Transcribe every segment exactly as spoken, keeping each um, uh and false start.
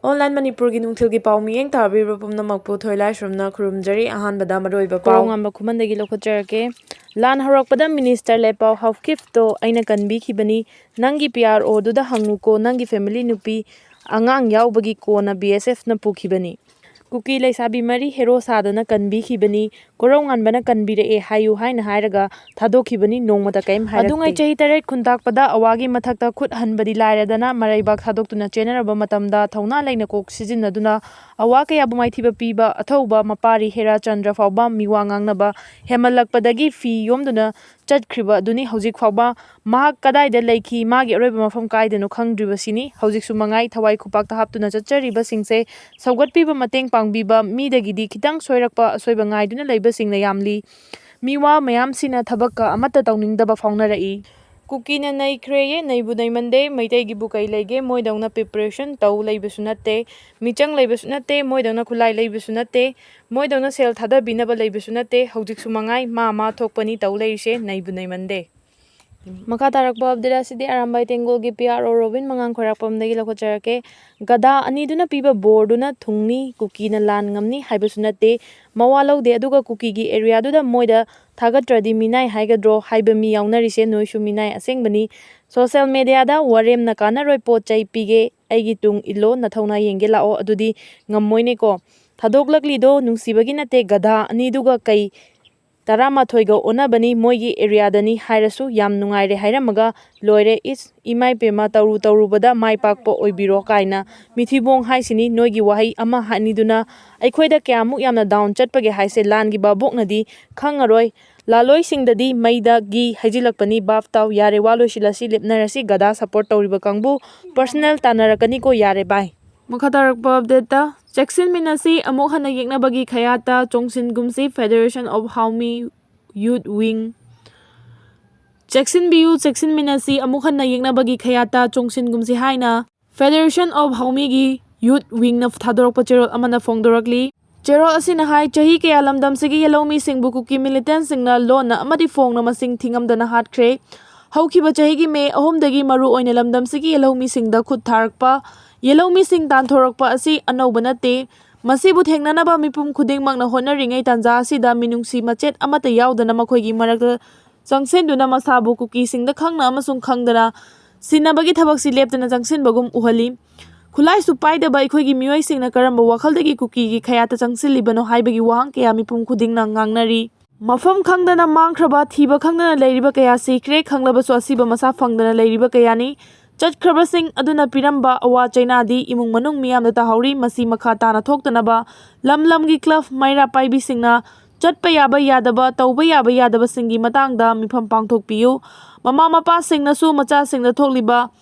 Online ꯃꯅꯤꯄꯨꯔꯒꯤ ꯅꯨꯡꯊꯤꯜꯒꯤ ꯄꯥꯎ ꯃꯤꯠꯌꯦꯡ ꯇꯥꯕꯤꯔꯤꯕ ꯄꯨꯝꯅꯃꯛꯄꯨ ꯊꯣꯏꯂꯥꯏꯁ꯭ꯔꯝꯅ ꯈꯨꯔꯨꯝꯖꯔꯤ꯫ ꯑꯍꯥꯟꯕꯗ ꯃꯔꯨꯑꯣꯏꯕ ꯄꯥꯎ꯫ ꯀꯣꯔꯧꯉꯥꯟꯕ ꯈꯨꯃꯟꯗꯒꯤ ꯂꯧꯈꯠꯆꯔꯛꯀꯦ꯫ ꯂꯥꯟ ꯍꯧꯔꯛꯄꯗ ꯃꯤꯅꯤꯁꯇꯔ ꯂꯦꯄꯥꯎ ꯍꯥꯎꯀꯤꯞꯇꯣ ꯑꯩꯅ ꯀꯟꯕꯤꯈꯤꯕꯅꯤ꯫ ꯅꯪꯒꯤ ꯄꯤ ꯑꯥꯔ ꯑꯣꯗꯨꯗ ꯍꯪꯉꯨꯀꯣ, ꯅꯪꯒꯤ ꯐꯦꯃꯤꯂꯤ ꯅꯨꯄꯤ ꯑꯉꯥꯡ ꯌꯥꯎꯕꯒꯤ ꯀꯣꯟꯅ ꯕꯤ ꯑꯦꯁ ꯑꯦꯐꯅ ꯄꯨꯈꯤꯕꯅꯤ꯫ ꯀꯨꯀꯤ ꯂꯩꯁꯥꯕꯤ ꯃꯔꯤ ꯍꯦꯔꯣ ꯁꯥꯗꯅ ꯀꯟꯕꯤꯈꯤꯕꯅꯤ꯫ ꯀꯣꯔꯧꯉꯥꯟꯕꯅ ꯀꯟꯕꯤꯔꯛꯑꯦ ꯍꯥꯏꯌꯨ ꯍꯥꯏꯅ ꯍꯥꯏꯔꯒ ꯊꯥꯗꯣꯛꯈꯤꯕꯅꯤ, ꯅꯣꯡꯃꯇ ꯀꯔꯤꯝ ꯍꯥꯏꯔꯛꯇꯦ꯫ ꯑꯗꯨꯉꯩ ꯆꯍꯤ ꯇꯔꯦꯠ ꯈꯨꯟꯇꯥꯛꯄꯗ ꯑꯋꯥꯒꯤ ꯃꯊꯛꯇ ꯈꯨꯠ ꯍꯟꯕꯗꯤ ꯂꯥꯏꯔꯗꯅ ꯃꯔꯩꯕꯥꯛ ꯊꯥꯗꯣꯛꯇꯨꯅ ꯆꯦꯟꯅꯔꯕ ꯃꯇꯝꯗ ꯊꯧꯅꯥ ꯂꯩꯅ ꯀꯣꯛ ꯁꯤꯖꯤꯟꯅꯗꯨꯅ ꯑꯋꯥ ꯀꯌꯥꯕꯨ ꯃꯥꯏꯊꯤꯕ ꯄꯤꯕ ꯑꯊꯧꯕ ꯃꯄꯥꯔꯤ ꯍꯦꯔꯥ ꯆꯟꯗ꯭ꯔ ꯐꯥꯎꯕ ꯃꯤꯋꯥ ꯉꯥꯡꯅꯕ ꯍꯦꯟꯃꯜꯂꯛꯄꯗꯒꯤ ꯐꯤ ꯌꯣꯝꯗꯨꯅ ꯆꯠꯈ꯭ꯔꯤꯕ ꯑꯗꯨꯅꯤ꯫ ꯍꯧꯖꯤꯛ ꯐꯥꯎꯕ ꯃꯍꯥꯛ ꯀꯗꯥꯏꯗ ꯂꯩꯈꯤ, ꯃꯥꯒꯤ ꯑꯔꯣꯏꯕ ꯃꯐꯝ ꯀꯥꯏꯗꯅꯣ ꯈꯪꯗ꯭ꯔꯤꯕꯁꯤꯅꯤ꯫ ꯍꯧꯖꯤꯛꯁꯨ ꯃꯉꯥꯏ ꯊꯋꯥꯏ ꯈꯨꯄꯥꯛꯇ ꯍꯥꯞꯇꯨꯅ ꯆꯠꯆꯔꯤꯕꯁꯤꯡꯁꯦ ꯁꯧꯒꯠꯄꯤꯕ, ꯃꯇꯦꯡ ꯄꯥꯡꯕꯤꯕ, ꯃꯤꯗꯒꯤꯗꯤ ꯈꯤꯇꯪ ꯁꯣꯏꯔꯛꯄ ꯑꯁꯣꯏꯕ ꯉꯥꯏꯗꯨꯅ ꯂꯩꯕꯁꯤꯡꯅ ꯌꯥꯝꯂꯤ꯫ ꯃꯤꯋꯥ ꯃꯌꯥꯝꯁꯤꯅ ꯊꯕꯛꯀ ꯑꯃꯠꯇ ꯇꯧꯅꯤꯡꯗꯕ ꯐꯥꯎꯅꯔꯛꯏ꯫ ꯀꯨꯀꯤꯅ ꯅꯩꯈ꯭ꯔꯦꯌꯦ, ꯅꯩꯕꯨ ꯅꯩꯃꯟꯗꯦ, ꯃꯩꯇꯩꯒꯤꯕꯨ ꯀꯩ ꯂꯩꯒꯦ, ꯃꯣꯏꯗꯧꯅ ꯄ꯭ꯔꯤꯄꯔꯦꯁꯟ ꯇꯧ ꯂꯩꯕꯁꯨ ꯅꯠꯇꯦ, ꯃꯤꯆꯪ ꯂꯩꯕꯁꯨ ꯅꯠꯇꯦ, ꯃꯣꯏꯗꯧꯅ ꯈꯨꯠꯂꯥꯏ ꯂꯩꯕꯁꯨ ꯅꯠꯇꯦ, ꯃꯣꯏꯗꯧꯅ ꯁꯦꯜ ꯊꯥꯗꯕꯤꯅꯕ ꯂꯩꯕꯁꯨ ꯅꯠꯇꯦ, ꯍꯧꯖꯤꯛꯁꯨ ꯃꯉꯥꯏ ꯃꯥ ꯃꯥ ꯊꯣꯛꯄꯅꯤ ꯇꯧ ꯂꯩꯔꯤꯁꯦ, ꯅꯩꯕꯨ ꯅꯩꯃꯟꯗꯦ꯫ ꯃꯈꯥ ꯇꯥꯔꯛꯄ ꯑꯞꯗꯦꯠ ꯑꯁꯤꯗꯤ ꯑꯔꯥꯝꯕꯥꯏ ꯇꯦꯡꯒꯣꯜꯒꯤ ꯄꯤ ꯑꯥꯔ ꯑꯣ ꯔꯣꯕꯤꯟ ꯃꯉꯥꯡ ꯈꯣꯏꯔꯥꯛꯄꯝꯗꯒꯤ ꯂꯧꯈꯠꯆꯔꯛꯀꯦ꯫ ꯒꯙꯥ ꯑꯅꯤꯗꯨꯅ ꯄꯤꯕ ꯕꯣꯔꯗꯨꯅ ꯊꯨꯡꯅꯤ, ꯀꯨꯀꯤꯅ ꯂꯥꯟ ꯉꯝꯅꯤ ꯍꯥꯏꯕꯁꯨ ꯅꯠꯇꯦ, ꯃꯋꯥ ꯂꯧꯗꯦ꯫ ꯑꯗꯨꯒ ꯀꯨꯀꯤꯒꯤ ꯑꯦꯔꯤꯌꯥꯗꯨꯗ ꯃꯣꯏꯗ ꯊꯥꯒꯠꯇ꯭ꯔꯗꯤ ꯃꯤꯅꯥꯏ ꯍꯥꯏꯒꯗ꯭ꯔꯣ ꯍꯥꯏꯕ ꯃꯤ ꯌꯥꯎꯅꯔꯤꯁꯦ, ꯅꯣꯏꯁꯨ ꯃꯤꯅꯥꯏ ꯑꯁꯦꯡꯕꯅꯤ꯫ ꯁꯣꯁꯦꯜ ꯃꯦꯗꯤꯌꯥꯗ ꯋꯥꯔꯦꯝꯅ ꯀꯥꯟꯅꯔꯣꯏ ꯄꯣꯠ ꯆꯩ ꯄꯤꯒꯦ, ꯑꯩꯒꯤ ꯇꯨꯡ ꯏꯜꯂꯣ, ꯅꯊꯧꯅꯥ ꯌꯦꯡꯒꯦ ꯂꯥꯛꯑꯣ, ꯑꯗꯨꯗꯤ ꯉꯝꯃꯣꯏꯅꯦꯀꯣ꯫ ꯊꯥꯗꯣꯛꯂꯛꯂꯤꯗꯣ ꯅꯨꯡꯁꯤꯕꯒꯤ ꯅꯠꯇꯦ, ꯒꯙꯥ ꯑꯅꯤꯗꯨꯒ ꯀꯩ ꯇꯔꯥꯃꯥꯊꯣꯏꯒ ꯑꯣꯟꯅꯕꯅꯤ, ꯃꯣꯏꯒꯤ ꯑꯦꯔꯤꯌꯥꯗꯅꯤ ꯍꯥꯏꯔꯁꯨ ꯌꯥꯝ ꯅꯨꯡꯉꯥꯏꯔꯦ ꯍꯥꯏꯔꯝꯃꯒ ꯂꯣꯏꯔꯦ꯫ ꯏꯁ, ꯏꯃꯥꯏ ꯄꯦꯝꯃ, ꯇꯧꯔꯨ ꯇꯧꯔꯨꯕꯗ ꯃꯥꯏ ꯄꯥꯛꯄ ꯑꯣꯏꯕꯤꯔꯣ ꯀꯥꯏꯅ ꯃꯤꯊꯤꯕꯣꯡ ꯍꯥꯏꯁꯤꯅꯤ꯫ ꯅꯣꯏꯒꯤ ꯋꯥꯍꯩ ꯑꯃ ꯑꯅꯤꯗꯨꯅ ꯑꯩꯈꯣꯏꯗ ꯀꯌꯥꯃꯨꯛ ꯌꯥꯝꯅ ꯗꯥꯎꯟ ꯆꯠꯄꯒꯦ ꯍꯥꯏꯁꯦ꯫ ꯂꯥꯟꯒꯤ ꯚꯥꯕꯣꯛꯅꯗꯤ ꯈꯪꯉꯔꯣꯏ꯫ ꯂꯥꯂꯣꯏꯁꯤꯡꯗꯗꯤ ꯃꯩꯗꯒꯤ ꯍꯩꯖꯤꯜꯂꯛꯄꯅꯤ꯫ ꯚꯥꯞ ꯇꯥꯎ꯫ ꯌꯥꯔꯦ, ꯋꯥ ꯂꯣꯏꯁꯤꯜꯂꯁꯤ, ꯂꯦꯞꯅꯔꯁꯤ꯫ ꯒꯙꯥ ꯁꯞꯄꯣꯔꯠ ꯇꯧꯔꯤꯕ ꯀꯥꯡꯕꯨ ꯄꯔꯁꯅꯦꯜ ꯇꯥꯟꯅꯔꯛꯀꯅꯤꯀꯣ꯫ ꯌꯥꯔꯦ, ꯕꯥꯏ꯫ ꯃꯈꯥ ꯇꯥꯔꯛꯄ ꯑꯞꯗꯦꯠꯇ, ꯆꯦꯛꯁꯤꯟꯃꯤꯟꯅꯁꯤ, ꯑꯃꯨꯛ ꯍꯟꯅ ꯌꯦꯛꯅꯕꯒꯤ ꯈꯌꯥꯠꯇ ꯆꯣꯡꯁꯤꯟꯒꯨꯝꯁꯤ, ꯐꯦꯗꯔꯦꯁꯟ ꯑꯣꯐ ꯍꯥꯎꯃꯤ ꯌꯨꯠ ꯋꯤꯡ꯫ ꯆꯦꯛꯁꯤꯟꯕꯤꯌꯨ, ꯆꯦꯛꯁꯤꯟꯃꯤꯟꯅꯁꯤ, ꯑꯃꯨꯛ ꯍꯟꯅ ꯌꯦꯛꯅꯕꯒꯤ ꯈꯌꯥꯠꯇ ꯆꯣꯡꯁꯤꯟꯒꯨꯝꯁꯤ ꯍꯥꯏꯅ ꯐꯦꯗꯔꯦꯁꯟ ꯑꯣꯐ ꯍꯥꯎꯃꯤꯒꯤ ꯌꯨꯠ ꯋꯤꯡꯅ ꯊꯥꯗꯣꯔꯛꯄ ꯆꯦꯔꯣꯜ ꯑꯃꯅ ꯐꯣꯡꯗꯣꯔꯛꯂꯤ꯫ ꯆꯦꯔꯣꯜ ꯑꯁꯤꯅ ꯍꯥꯏ, ꯆꯍꯤ ꯀꯌꯥ ꯂꯝꯗꯝꯁꯤꯒꯤ ꯌꯦꯜꯍꯧꯃꯤꯁꯤꯡꯕꯨ ꯀꯨꯀꯤ ꯃꯤꯂꯤꯇꯦꯟꯁꯤꯡꯅ ꯂꯣꯟꯅ ꯑꯃꯗꯤ ꯐꯣꯡꯅ ꯃꯁꯤꯡ ꯊꯤꯉꯝꯗꯅ ꯍꯥꯠꯈ꯭ꯔꯦ꯫ ꯍꯧꯈꯤꯕ ꯆꯍꯤꯒꯤ ꯃꯦ ꯑꯍꯨꯝꯗꯒꯤ ꯃꯔꯨ ꯑꯣꯏꯅ ꯂꯝꯗꯝꯁꯤꯒꯤ ꯌꯦꯜꯍꯧꯃꯤꯁꯤꯡꯗ ꯈꯨꯠ ꯊꯥꯔꯛꯄ ꯌꯦꯜꯍꯧꯃꯤꯁꯤꯡ ꯇꯥꯟꯊꯣꯔꯛꯄ ꯑꯁꯤ ꯑꯅꯧꯕ ꯅꯠꯇꯦ꯫ ꯃꯁꯤꯕꯨ ꯊꯦꯡꯅꯅꯕ ꯃꯤꯄꯨꯝ ꯈꯨꯗꯤꯡꯃꯛꯅ ꯍꯣꯠꯅꯔꯤꯉꯩ ꯇꯥꯟꯖꯥ ꯑꯁꯤꯗ ꯃꯤꯅꯨꯡꯁꯤ ꯃꯆꯦꯠ ꯑꯃꯠꯇ ꯌꯥꯎꯗꯅ ꯃꯈꯣꯏꯒꯤ ꯃꯔꯛꯇ ꯆꯪꯁꯤꯟꯗꯨꯅ ꯃꯁꯥꯕꯨ ꯀꯨꯀꯤꯁꯤꯡꯗ ꯈꯪꯅ ꯑꯃꯁꯨꯡ ꯈꯪꯗꯅ ꯁꯤꯟꯅꯕꯒꯤ ꯊꯕꯛꯁꯤ ꯂꯦꯞꯇꯅ ꯆꯪꯁꯤꯟꯕꯒꯨꯝ ꯎꯍꯜꯂꯤ꯫ ꯈꯨꯠꯂꯥꯏꯁꯨ ꯄꯥꯏꯗꯕ ꯑꯩꯈꯣꯏꯒꯤ ꯃꯤꯑꯣꯏꯁꯤꯡꯅ ꯀꯔꯝꯕ ꯋꯥꯈꯜꯗꯒꯤ ꯀꯨꯀꯤꯒꯤ ꯈꯌꯥꯠꯇ ꯆꯪꯁꯤꯜꯂꯤꯕꯅꯣ ꯍꯥꯏꯕꯒꯤ ꯋꯥꯍꯪ ꯀꯌꯥ ꯃꯤꯄꯨꯝ ꯈꯨꯗꯤꯡꯅ ꯉꯥꯡꯅꯔꯤ꯫ ꯃꯐꯝ ꯈꯪꯗꯅ ꯃꯥꯡꯈ꯭ꯔꯕ, ꯊꯤꯕ ꯈꯪꯗꯅ ꯂꯩꯔꯤꯕ ꯀꯌꯥ ꯁꯤꯈ꯭ꯔꯦ, ꯈꯪꯂꯕꯁꯨ ꯑꯁꯤꯕ ꯃꯁꯥ ꯐꯪꯗꯅ ꯂꯩꯔꯤꯕ ꯀꯌꯥꯅꯤ꯫ ꯆꯠꯈ꯭ꯔꯕꯁꯤꯡ ꯑꯗꯨꯅ ꯄꯤꯔꯝꯕ ꯑꯋꯥ ꯆꯩꯅꯥꯗꯤ ꯏꯃꯨꯡ ꯃꯅꯨꯡ ꯃꯤꯌꯥꯝꯗ ꯇꯥꯍꯧꯔꯤ꯫ ꯃꯁꯤ ꯃꯈꯥ ꯇꯥꯅ ꯊꯣꯛꯇꯅꯕ ꯂꯝ ꯂꯝꯒꯤ ꯀ꯭ꯂꯕ ꯃꯩꯔꯥ ꯄꯥꯏꯕꯤꯁꯤꯡꯅ ꯆꯠꯄ ꯌꯥꯕ ꯌꯥꯗꯕ, ꯇꯧꯕ ꯌꯥꯕ ꯌꯥꯗꯕꯁꯤꯡꯒꯤ ꯃꯇꯥꯡꯗ ꯃꯤꯐꯝ ꯄꯥꯡꯊꯣꯛꯄꯤꯌꯨ꯫ ꯃꯃꯥ ꯃꯄꯥꯁꯤꯡꯅꯁꯨ ꯃꯆꯥꯁꯤꯡꯗ ꯊꯣꯛꯂꯤꯕ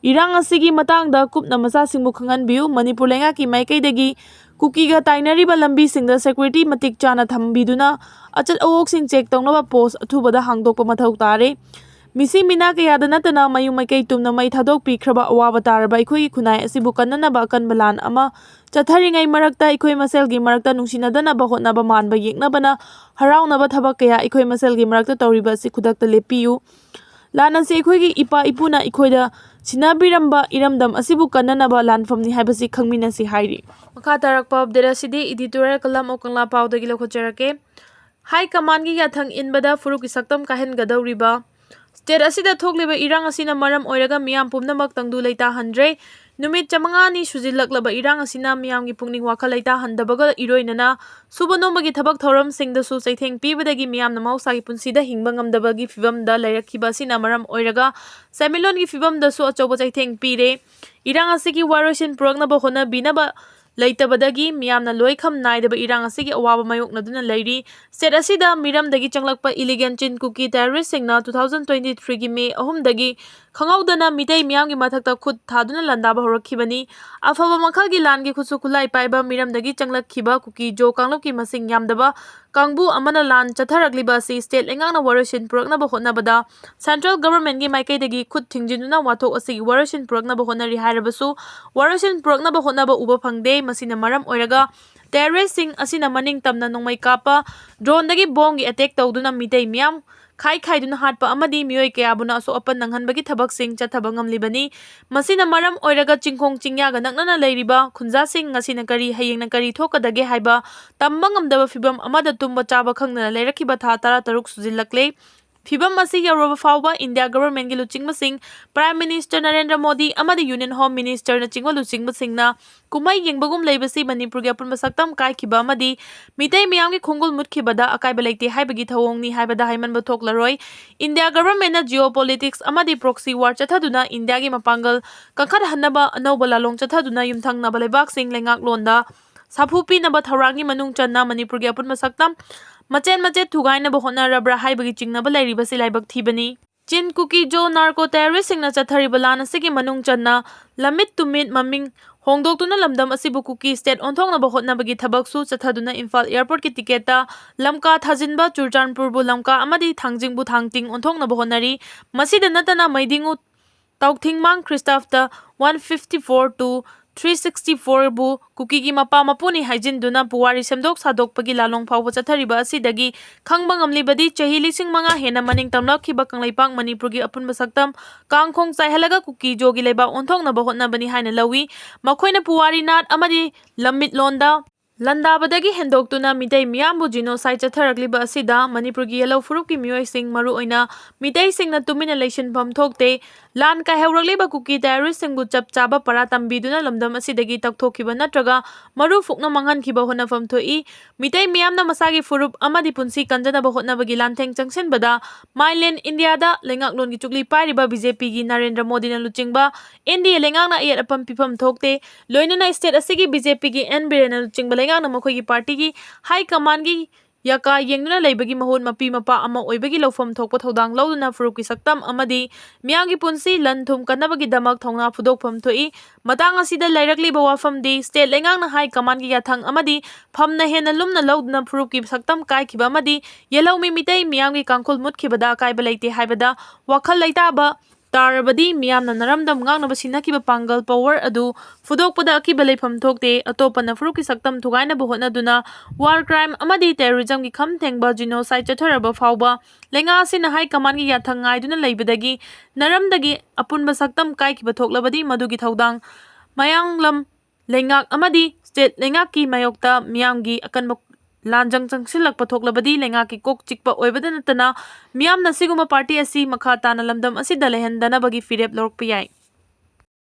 ꯏꯔꯥꯡ ꯑꯁꯤꯒꯤ ꯃꯇꯥꯡꯗ ꯀꯨꯞꯅ ꯃꯆꯥꯁꯤꯡꯕꯨ ꯈꯪꯍꯟꯕꯤꯌꯨ꯫ ꯃꯅꯤꯄꯨꯔ ꯂꯩꯉꯥꯛꯀꯤ ꯃꯥꯏꯀꯩꯗꯒꯤ ꯀꯨꯀꯤꯒ ꯇꯥꯏꯅꯔꯤꯕ ꯂꯝꯕꯤꯁꯤꯡꯗ ꯁꯦꯀ꯭ꯌꯨꯔꯤꯇꯤ ꯃꯇꯤꯛ ꯆꯥꯅ ꯊꯝꯕꯤꯗꯨꯅ ꯑꯆꯠ ꯑꯋꯣꯛꯁꯤꯡ ꯆꯦꯛ ꯇꯧꯅꯕ ꯄꯣꯁ ꯑꯊꯨꯕꯗ ꯍꯥꯡꯗꯣꯛꯄ ꯃꯊꯧ ꯇꯥꯔꯦ꯫ ꯃꯤꯁꯤ ꯃꯤꯅꯥ ꯀꯌꯥꯗ ꯅꯠꯇꯅ ꯃꯌꯨꯝ ꯃꯩꯀꯩ ꯇꯨꯝꯅ ꯃꯩ ꯊꯥꯗꯣꯛꯄꯤꯈ꯭ꯔꯕ ꯑꯋꯥꯕ ꯇꯥꯔꯕ ꯑꯩꯈꯣꯏꯒꯤ ꯈꯨꯟꯅꯥꯏ ꯑꯁꯤꯕꯨ ꯀꯟꯅꯅꯕ ꯑꯀꯟꯕ ꯂꯥꯟ ꯑꯃ ꯆꯠꯊꯔꯤꯉꯩ ꯃꯔꯛꯇ ꯑꯩꯈꯣꯏ ꯃꯁꯦꯜꯒꯤ ꯃꯔꯛꯇ ꯅꯨꯡꯁꯤꯅꯗꯅꯕ ꯍꯣꯠꯅꯕ, ꯃꯥꯟꯕ ꯌꯦꯛꯅꯕꯅ ꯍꯔꯥꯎꯅꯕ ꯊꯕꯛ ꯀꯌꯥ ꯑꯩꯈꯣꯏ ꯃꯁꯦꯜꯒꯤ ꯃꯔꯛꯇ ꯇꯧꯔꯤꯕ ꯑꯁꯤ ꯈꯨꯗꯛꯇ ꯂꯦꯞꯄꯤꯌꯨ꯫ ꯂꯥꯟ ꯑꯁꯤ ꯑꯩꯈꯣꯏꯒꯤ ꯏꯄꯥ ꯏꯄꯨꯅ ꯑꯩꯈꯣꯏꯗ ꯁꯤꯟꯅꯕꯤꯔꯝꯕ ꯏꯔꯝꯗꯝ ꯑꯁꯤꯕꯨ ꯀꯟꯅꯅꯕ ꯂꯥꯟꯐꯝꯅꯤ ꯍꯥꯏꯕꯁꯤ ꯈꯪꯃꯤꯟꯅꯁꯤ ꯍꯥꯏꯔꯤ꯫ ꯃꯈꯥ ꯇꯥꯔꯛꯄ ꯑꯞꯗꯦꯠ ꯑꯁꯤꯗꯤ ꯏꯗꯤꯇꯣꯔꯤꯌꯦꯜ ꯀꯂꯝ ꯑꯣ ꯀꯪꯂꯥ ꯄꯥꯎꯗꯒꯤ ꯂꯧꯈꯠꯆꯔꯛꯀꯦ꯫ ꯍꯥꯏ ꯀꯃꯥꯟꯒꯤ ꯌꯥꯊꯪ ꯏꯟꯕꯗ ꯐꯨꯔꯨꯞꯀꯤ ꯁꯛꯇꯝ ꯀꯥꯏꯍꯟꯒꯗꯧꯔꯤꯕ꯫ ꯁ꯭ꯇꯦꯠ ꯑꯁꯤꯗ ꯊꯣꯛꯂꯤꯕ ꯏꯔꯥꯡ ꯑꯁꯤꯅ ꯃꯔꯝ ꯑꯣꯏꯔꯒ ꯃꯤꯌꯥꯝ ꯄꯨꯝꯅꯃꯛ ꯇꯪꯗꯨ ꯂꯩꯇꯥꯍꯟꯗ꯭ꯔꯦ꯫ ꯅꯨꯃꯤꯠ ꯆꯥꯃꯉꯥꯅꯤ ꯁꯨꯖꯤꯜꯂꯛꯂꯕ ꯏꯔꯥꯡ ꯑꯁꯤꯅ ꯃꯤꯌꯥꯝꯒꯤ ꯄꯨꯛꯅꯤꯡ ꯋꯥꯈꯜ ꯂꯩꯇꯥꯍꯟꯗꯕꯒ ꯏꯔꯣꯏꯅꯅ ꯁꯨꯕ ꯅꯣꯝꯕꯒꯤ ꯊꯕꯛ ꯊꯧꯔꯝꯁꯤꯡꯗꯁꯨ ꯆꯩꯊꯦꯡ ꯄꯤꯕꯗꯒꯤ ꯃꯤꯌꯥꯝꯅ ꯃꯍꯧꯁꯥꯒꯤ ꯄꯨꯟꯁꯤꯗ ꯍꯤꯡꯕ ꯉꯝꯗꯕꯒꯤ ꯐꯤꯕꯝꯗ ꯂꯩꯔꯛꯈꯤꯕ ꯑꯁꯤꯅ ꯃꯔꯝ ꯑꯣꯏꯔꯒ ꯁꯦꯟꯃꯤꯠꯂꯣꯟꯒꯤ ꯐꯤꯕꯝꯗꯁꯨ ꯑꯆꯧꯕ ꯆꯩꯊꯦꯡ ꯄꯤꯔꯦ꯫ ꯏꯔꯥꯡ ꯑꯁꯤꯒꯤ ꯋꯥꯔꯣꯏꯁꯤꯟ ꯄꯨꯔꯛꯅꯕ ꯍꯣꯠꯅꯕꯤꯅꯕ ꯂꯩꯇꯕꯗꯒꯤ ꯃꯤꯌꯥꯝꯅ ꯂꯣꯏꯈꯝ ꯅꯥꯏꯗꯕ ꯏꯔꯥꯡ ꯑꯁꯤꯒꯤ ꯑꯋꯥꯕ ꯃꯥꯌꯣꯛꯅꯗꯨꯅ ꯂꯩꯔꯤ꯫ ꯁ꯭ꯇꯦꯠ ꯑꯁꯤꯗ ꯃꯤꯔꯝꯗꯒꯤ ꯆꯪꯂꯛꯄ ꯏꯂꯤꯒꯦꯟ ꯆꯤꯟ ꯀꯨꯀꯤ ꯇꯦꯔꯣꯔꯤꯁ꯭ꯠꯁꯤꯡꯅ two thousand twenty three ꯒꯤ ꯃꯦ ꯑꯍꯨꯝꯗꯒꯤ ꯈꯪꯍꯧꯗꯅ ꯃꯤꯇꯩ ꯃꯤꯌꯥꯝꯒꯤ ꯃꯊꯛꯇ ꯈꯨꯠ ꯊꯥꯗꯨꯅ ꯂꯥꯟꯗꯥꯕ ꯍꯧꯔꯛꯈꯤꯕꯅꯤ꯫ ꯑꯐꯕ ꯃꯈꯜꯒꯤ ꯂꯥꯟꯒꯤ ꯈꯨꯠꯁꯨ ꯈꯨꯠꯂꯥꯏ ꯄꯥꯏꯕ ꯃꯤꯔꯝꯗꯒꯤ ꯆꯪꯂꯛꯈꯤꯕ ꯀꯨꯀꯤ ꯖꯣ ꯀꯥꯡꯂꯨꯞꯀꯤ ꯃꯁꯤꯡ ꯌꯥꯝꯗꯕ ꯀꯥꯡꯕꯨ ꯑꯃꯅ ꯂꯥꯟ ꯆꯠꯊꯔꯛꯂꯤꯕ ꯑꯁꯤ ꯁ꯭ꯇꯦꯠ ꯂꯩꯉꯥꯛꯅ ꯋꯥꯔꯣꯏꯁꯤꯟ ꯄꯨꯔꯛꯅꯕ ꯍꯣꯠꯅꯕꯗ ꯁꯦꯟꯇ꯭ꯔꯦꯜ ꯒꯚꯔꯟꯃꯦꯟꯠꯀꯤ ꯃꯥꯏꯀꯩꯗꯒꯤ ꯈꯨꯠ ꯊꯤꯡꯖꯤꯟꯗꯨꯅ ꯋꯥꯊꯣꯛ ꯑꯁꯤꯒꯤ ꯋꯥꯔꯣꯏꯁꯤꯟ ꯄꯨꯔꯛꯅꯕ ꯍꯣꯠꯅꯔꯤ ꯍꯥꯏꯔꯕꯁꯨ ꯋꯥꯔꯣꯏꯁꯤꯟ ꯄꯨꯔꯛꯅꯕ ꯍꯣꯠꯅꯕ ꯎꯕ ꯐꯪꯗꯦ꯫ ꯃꯁꯤꯅ ꯃꯔꯝ ꯑꯣꯏꯔꯒ ꯇꯦꯔꯣꯔꯤꯁ꯭ꯠꯁꯤꯡ ꯑꯁꯤꯅ ꯃꯅꯤꯡ ꯇꯝꯅ ꯅꯣꯡꯃꯩ ꯀꯥꯞꯄ, ꯗ꯭ꯔꯣꯟꯗꯒꯤ ꯕꯣꯝꯒꯤ ꯑꯦꯇꯦꯛ ꯇꯧꯗꯨꯅ ꯃꯤꯇꯩ ꯃꯤꯌꯥꯝ ꯈꯥꯏ ꯈꯥꯏꯗꯨꯅ ꯍꯥꯠꯄ ꯑꯃꯗꯤ ꯃꯤꯑꯣꯏ ꯀꯌꯥꯕꯨꯅ ꯑꯁꯣꯛ ꯑꯄꯟ ꯅꯪꯍꯟꯕꯒꯤ ꯊꯕꯛꯁꯤꯡ ꯆꯠꯊꯕ ꯉꯝꯂꯤꯕꯅꯤ꯫ ꯃꯁꯤꯅ ꯃꯔꯝ ꯑꯣꯏꯔꯒ ꯆꯤꯡꯈꯣꯡ ꯆꯤꯡꯌꯥꯒ ꯅꯛꯅꯅ ꯂꯩꯔꯤꯕ ꯈꯨꯟꯖꯥꯁꯤꯡ ꯉꯁꯤꯅ ꯀꯔꯤ, ꯍꯌꯦꯡꯅ ꯀꯔꯤ ꯊꯣꯛꯀꯗꯒꯦ ꯍꯥꯏꯕ ꯇꯝꯕ ꯉꯝꯗꯕ ꯐꯤꯚꯝ ꯑꯃꯗ ꯇꯨꯝꯕ ꯆꯥꯕ ꯈꯪꯗꯅ ꯂꯩꯔꯛꯈꯤꯕ ꯊꯥ ꯇꯔꯥ ꯇꯔꯨꯛ ꯁꯨꯖꯤꯜꯂꯛꯂꯦ꯫ ꯐꯤꯚꯝ ꯑꯁꯤ ꯌꯧꯔꯕ ꯐꯥꯎꯕ ꯏꯟꯗꯤꯌꯥ ꯒꯚꯔꯟꯃꯦꯟꯠꯀꯤ ꯂꯨꯆꯤꯡꯕꯁꯤꯡ, Prime Minister ꯅꯔꯦꯟꯗ꯭ꯔ ꯃꯣꯗꯤ ꯑꯃꯗꯤ Union Home Minister ꯅꯆꯤꯡꯕ ꯂꯨꯆꯤꯡꯕꯁꯤꯡꯅ ꯀꯨꯝꯍꯩ ꯌꯦꯡꯕꯒꯨꯝ ꯂꯩꯕꯁꯤ ꯃꯅꯤꯄꯨꯔꯒꯤ ꯑꯄꯨꯟꯕ ꯁꯛꯇꯝ ꯀꯥꯏꯈꯤꯕ ꯑꯃꯗꯤ ꯃꯤꯇꯩ ꯃꯤꯌꯥꯝꯒꯤ ꯈꯣꯡꯒꯨꯜ ꯃꯨꯠꯈꯤꯕꯗ ꯑꯀꯥꯏꯕ ꯂꯩꯇꯦ ꯍꯥꯏꯕꯒꯤ ꯊꯧꯑꯣꯡꯅꯤ ꯍꯥꯏꯕꯗ ꯍꯥꯏꯃꯟꯕ ꯊꯣꯛꯂꯔꯣꯏ꯫ ꯏꯟꯗꯤꯌꯥ ꯒꯚꯔꯟꯃꯦꯟꯠꯅ geopolitics ꯑꯃꯗꯤ proxy war ꯆꯠꯊꯗꯨꯅ ꯏꯟꯗꯤꯌꯥꯒꯤ ꯃꯄꯥꯡꯒꯜ ꯀꯟꯈꯠꯍꯟꯅꯕ ꯑꯅꯧꯕ ꯂꯥꯂꯣꯡ ꯆꯠꯊꯗꯨꯅ ꯌꯨꯝꯊꯪꯅꯕ ꯂꯩꯕꯥꯛꯁꯤꯡ ꯂꯩꯉꯥꯛꯂꯣꯟꯗ ꯁꯥꯐꯨ ꯄꯤꯅꯕ ꯊꯧꯔꯥꯡꯒꯤ ꯃꯅꯨꯡ ꯆꯟꯅ ꯃꯅꯤꯄꯨꯔꯒꯤ ꯑꯄꯨꯟꯕ ꯁꯛꯇꯝ ꯃꯆꯦꯠ ꯃꯆꯦꯠ ꯊꯨꯒꯥꯏꯅꯕ ꯍꯣꯠꯅꯔꯕ꯭ꯔꯥ ꯍꯥꯏꯕꯒꯤ ꯆꯤꯡꯅꯕ ꯂꯩꯔꯤꯕꯁꯤ ꯂꯥꯏꯕꯛ ꯊꯤꯕꯅꯤ꯫ ꯆꯤꯟ ꯀꯨꯀꯤ ꯖꯣ narco terrorist ꯁꯤꯡꯅ ꯆꯠꯊꯔꯤꯕ ꯂꯥꯟ ꯑꯁꯤꯒꯤ ꯃꯅꯨꯡ ꯆꯟꯅ ꯂꯝꯃꯤꯠ ꯇꯨꯃꯤꯠ ꯃꯃꯤꯡ ꯍꯣꯡꯗꯣꯛꯇꯨꯅ ꯂꯝꯗꯝ ꯑꯁꯤꯕꯨ ꯀꯨꯀꯤ state ꯑꯣꯟꯊꯣꯛꯅꯕ ꯍꯣꯠꯅꯕꯒꯤ ꯊꯕꯛꯁꯨ ꯆꯠꯊꯗꯨꯅ ꯏꯝꯐꯥꯜ airport ꯀꯤ ticket ꯇ ꯂꯝꯀꯥ ꯊꯥꯖꯤꯟꯕ, ꯆꯨꯔꯆꯥꯟꯄꯨꯔꯕꯨ ꯂꯝꯀꯥ ꯑꯃꯗꯤ ꯊꯥꯡꯖꯤꯡꯕꯨ ꯊꯥꯡꯇꯤꯡ ꯑꯣꯟꯊꯣꯛꯅꯕ ꯍꯣꯠꯅꯔꯤ꯫ ꯃꯁꯤꯗ ꯅꯠꯇꯅ ꯃꯩꯗꯤꯡꯉꯨ ꯇꯥꯎꯊꯤꯡꯃꯥꯡ ꯈ꯭ꯔꯤꯁꯇꯥꯞꯇ one fifty four to three sixty four ꯕꯨ ꯀꯨꯀꯤꯒꯤ ꯃꯄꯥ ꯃꯄꯨꯅꯤ ꯍꯥꯏꯖꯤꯟꯗꯨꯅ ꯄꯨꯋꯥꯔꯤ ꯁꯦꯝꯗꯣꯛ ꯁꯥꯗꯣꯛꯄꯒꯤ ꯂꯥꯂꯣꯡ ꯐꯥꯎꯕ ꯆꯠꯊꯔꯤꯕ ꯑꯁꯤꯗꯒꯤ ꯈꯪꯕ ꯉꯝꯂꯤꯕꯗꯤ ꯆꯍꯤ ꯂꯤꯁꯤꯡ ꯃꯉꯥ ꯍꯦꯟꯅ ꯃꯅꯤꯡ ꯇꯝꯂꯛꯈꯤꯕ ꯀꯪꯂꯩꯄꯥꯛ ꯃꯅꯤꯄꯨꯔꯒꯤ ꯑꯄꯨꯟꯕ ꯁꯛꯇꯝ ꯀꯥꯡꯈꯣꯡ ꯆꯥꯏꯍꯜꯂꯒ ꯀꯨꯀꯤ ꯖꯣꯒꯤ ꯂꯩꯕꯥꯛ ꯑꯣꯟꯊꯣꯛꯅꯕ ꯍꯣꯠꯅꯕꯅꯤ ꯍꯥꯏꯅ ꯂꯧꯏ꯫ ꯃꯈꯣꯏꯅ ꯄꯨꯋꯥꯔꯤ ꯅꯥꯠ ꯑꯃꯗꯤ ꯂꯝꯃꯤꯠꯂꯣꯟꯗ ꯂꯥꯟꯗꯥꯕꯗꯒꯤ ꯍꯦꯟꯗꯣꯛꯇꯨꯅ ꯃꯤꯇꯩ ꯃꯤꯌꯥꯝꯕꯨ genocide ꯆꯠꯊꯔꯛꯂꯤꯕ ꯑꯁꯤꯗ ꯃꯅꯤꯄꯨꯔꯒꯤ ꯌꯦꯜꯍꯧ ꯐꯨꯔꯨꯞꯀꯤ ꯃꯤꯑꯣꯏꯁꯤꯡ, ꯃꯔꯨꯑꯣꯏꯅ ꯃꯤꯇꯩꯁꯤꯡꯅ ꯇꯨꯃꯤꯟꯅ ꯂꯩꯁꯤꯟꯐꯝ ꯊꯣꯛꯇꯦ꯫ ꯂꯥꯟ ꯀꯥꯏꯍꯧꯔꯛꯂꯤꯕ ꯀꯨꯀꯤ terrorist ꯁꯤꯡꯕꯨ ꯆꯞ ꯆꯥꯕ ꯄꯔꯥ ꯇꯝꯕꯤꯗꯨꯅ ꯂꯝꯗꯝ ꯑꯁꯤꯗꯒꯤ ꯇꯛꯊꯣꯛꯈꯤꯕ ꯅꯠꯇ꯭ꯔꯒ ꯃꯔꯨ ꯐꯨꯛꯅ ꯃꯥꯡꯍꯟꯈꯤꯕ ꯍꯣꯠꯅꯐꯝ ꯊꯣꯛꯏ꯫ ꯃꯤꯇꯩ ꯃꯤꯌꯥꯝꯅ ꯃꯁꯥꯒꯤ ꯐꯨꯔꯨꯞ ꯑꯃꯗꯤ ꯄꯨꯟꯁꯤ ꯀꯟꯖꯅꯕ ꯍꯣꯠꯅꯕꯒꯤ ꯂꯥꯟꯊꯦꯡ ꯆꯪꯁꯤꯟꯕꯗ ꯃꯥꯏꯂꯦꯟ ꯏꯟꯗꯤꯌꯥꯗ ꯂꯩꯉꯥꯛꯂꯣꯟꯒꯤ ꯆꯨꯛꯂꯤ ꯄꯥꯏꯔꯤꯕ BJP ꯒꯤ ꯅꯔꯦꯟꯗ꯭ꯔ ꯃꯣꯗꯤꯅ ꯂꯨꯆꯤꯡꯕ NDA ꯂꯩꯉꯥꯛꯅ ꯑꯌꯦꯠ ꯑꯄꯟ ꯄꯤꯐꯝ ꯊꯣꯛꯇꯦ꯫ ꯂꯣꯏꯅꯅ state ꯑꯁꯤꯒꯤ BJP ꯒꯤ N ꯕꯤꯔꯦꯟꯅ ꯂꯨꯆꯤꯡꯕ ꯂꯩꯉꯥꯛꯅ ꯃꯈꯣꯏꯒꯤ party ꯒꯤ high command ꯒꯤ ꯌꯥꯀꯥ ꯌꯦꯡꯗꯨꯅ ꯂꯩꯕꯒꯤ ꯃꯍꯨꯠ ꯃꯄꯤ ꯃꯄꯥ ꯑꯃ ꯑꯣꯏꯕꯒꯤ ꯂꯧꯐꯝ ꯊꯣꯛꯄ ꯊꯧꯗꯥꯡ ꯂꯧꯗꯨꯅ ꯐꯨꯔꯨꯞꯀꯤ ꯁꯛꯇꯝ ꯑꯃꯗꯤ ꯃꯤꯌꯥꯝꯒꯤ ꯄꯨꯟꯁꯤ ꯂꯟ ꯊꯨꯝ ꯀꯟꯅꯕꯒꯤꯗꯃꯛ ꯊꯧꯅꯥ ꯐꯨꯗꯣꯛꯐꯝ ꯊꯣꯛꯏ꯫ ꯃꯇꯥꯡ ꯑꯁꯤꯗ ꯂꯩꯔꯛꯂꯤꯕ ꯋꯥꯐꯝꯗꯤ state ꯂꯩꯉꯥꯛꯅ high command ꯒꯤ ꯌꯥꯊꯪ ꯑꯃꯗꯤ ꯐꯝꯅ ꯍꯦꯟꯅ ꯂꯨꯝꯅ ꯂꯧꯗꯨꯅ ꯐꯨꯔꯨꯞꯀꯤ ꯁꯛꯇꯝ ꯀꯥꯏꯈꯤꯕ ꯑꯃꯗꯤ ꯌꯦꯜꯍꯧꯃꯤ ꯃꯤꯇꯩ ꯃꯤꯌꯥꯝꯒꯤ ꯀꯥꯡꯈꯨꯜ ꯃꯨꯠꯈꯤꯕꯗ ꯑꯀꯥꯏꯕ ꯂꯩꯇꯦ ꯍꯥꯏꯕꯗ ꯋꯥꯈꯜ ꯂꯩꯇꯥꯕ ꯇꯥꯔꯕꯗꯤ ꯃꯤꯌꯥꯝꯅ ꯅꯔꯝꯗꯝ ꯉꯥꯛꯅꯕ ꯁꯤꯟꯅꯈꯤꯕ ꯄꯥꯡꯒꯜ power ꯑꯗꯨ ꯐꯨꯗꯣꯛꯄꯗ ꯑꯀꯤꯕ ꯂꯩꯐꯝ ꯊꯣꯛꯇꯦ꯫ ꯑꯇꯣꯞꯄ ꯅꯐꯨꯔꯨꯞꯀꯤ ꯁꯛꯇꯝ ꯊꯨꯒꯥꯏꯅꯕ ꯍꯣꯠꯅꯗꯨꯅ war crime ꯑꯃꯗꯤ terrorismꯒꯤ ꯈꯝ ꯊꯦꯡꯕ genocide ꯆꯠꯊꯔꯕ ꯐꯥꯎꯕ ꯂꯩꯉꯥꯛ ꯑꯁꯤꯅ high commandꯒꯤ ꯌꯥꯊꯪ ꯉꯥꯏꯗꯨꯅ ꯂꯩꯕꯗꯒꯤ ꯅꯔꯝꯗꯒꯤ ꯑꯄꯨꯟꯕ ꯁꯛꯇꯝ ꯀꯥꯏꯈꯤꯕ ꯊꯣꯛꯂꯕꯗꯤ ꯃꯗꯨꯒꯤ ꯊꯧꯗꯥꯡ ꯃꯌꯥꯡꯂꯝ ꯂꯩꯉꯥꯛ ꯑꯃꯗꯤ state ꯂꯩꯉꯥꯛꯀꯤ ꯃꯥꯌꯣꯛꯇ ꯃꯤꯌꯥꯝꯒꯤ ꯑꯀꯟꯕ ꯂꯥꯟꯖꯪ ꯆꯪꯁꯤꯜꯂꯛꯄ ꯊꯣꯛꯂꯕꯗꯤ ꯂꯩꯉꯥꯛꯀꯤ ꯀꯣꯛ ꯆꯤꯛꯄ ꯑꯣꯏꯕꯗ ꯅꯠꯇꯅ ꯃꯤꯌꯥꯝꯅ ꯑꯁꯤꯒꯨꯝꯕ party ꯑꯁꯤ ꯃꯈꯥ ꯇꯥꯅ ꯂꯝꯗꯝ ꯑꯁꯤꯗ ꯂꯩꯍꯟꯗꯅꯕꯒꯤ ꯐꯤꯔꯦꯞ ꯂꯧꯔꯛꯄ ꯌꯥꯏ꯫